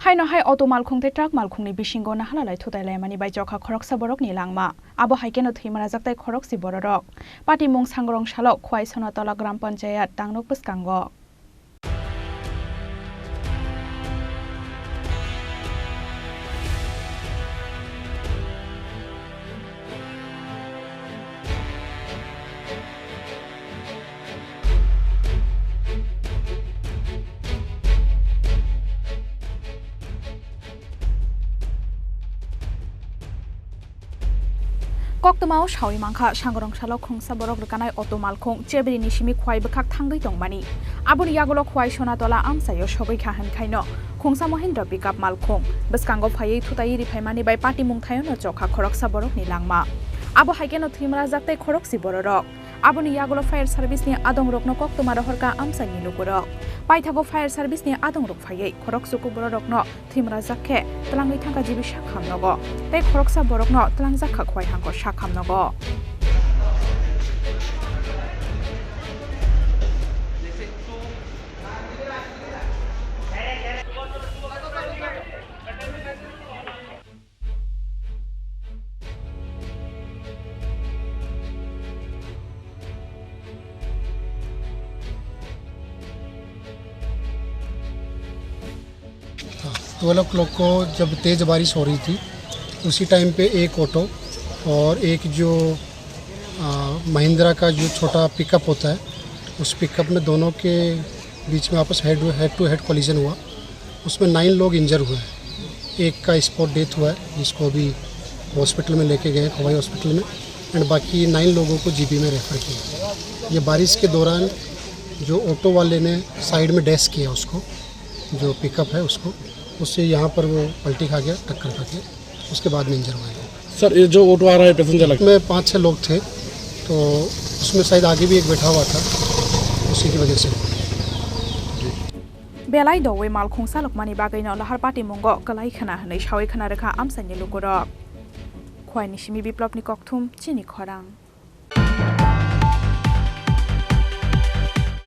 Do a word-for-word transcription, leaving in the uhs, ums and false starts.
Haino hai auto malkhung tei truck malkhungni bisingo nahalalai thutai laimani bai chokha khoroksa borokni langma. Abo hai kheno thwimrajak tei khorokse bororok. Patimung sangrong salok Khwai Sonatola Gram Panchayat tangnok bwskango. Koktwmao sawi mankha, sangrong salo khungsa borok rwkanai auto malkhung, chebrini simi Khwai bwkhak thangwi tongmani. Aboni yagulo Khwai Sonatola amchaio sogwi kha hwn khaino, khungsa Mahindra pickup malkhung bwskango phaiwi thutai riphaimani bai patimung thaiono chokha khoroksa borokni langma. Abo hai kheno thwimrajak tei khorokse bororok. Aboni yagulo fire service ni adongrokno koktwma rohorkha amchaini lukurok. Paithago fire service ni adongrok phaiwi khoroksa bororokno thwimrajak khe twlangwi thangkha G B sakham nogo, tei khoroksa borokno twlangjak kha Khwai hangkor sakham nogo. Twelve o'clock को जब तेज़ बारिश हो रही थी, उसी टाइम पे एक ऑटो और एक जो, आ, महिंद्रा का जो छोटा पिकअप होता है, उस पिकअप में दोनों के बीच में आपस head, head to head collision हुआ। उसमें नाइन लोग इंजर हुए हैं। एक का स्पॉट डेथ हुआ है, जिसको अभी हॉस्पिटल में लेके गए हैं, खवाई हॉस्पिटल में, एंड बाकी नाइन लोगों को जीबी में रेफर किया। ये बारिश के दौरान जो ऑटो वाले ने साइड में डैश किया उसको, जो पिकअप है उसको, उससे यहाँ पर वो पलटी खा गया, टक्कर खा गया, उसके बाद में इंजर हुआ है। सर, ये जो ऑटो आ रहा है, पैसेंजर लग- में पाँच छः लोग थे, तो उसमें शायद आगे भी एक बैठा हुआ था, उसी की वजह से। Belai doui malkhung salokmani bagwino lahar patimungo kwlai khna hwnwi sawi khna rwkha amchaini lukurok. Khwaini simi Biplopni kokthum chini khorang.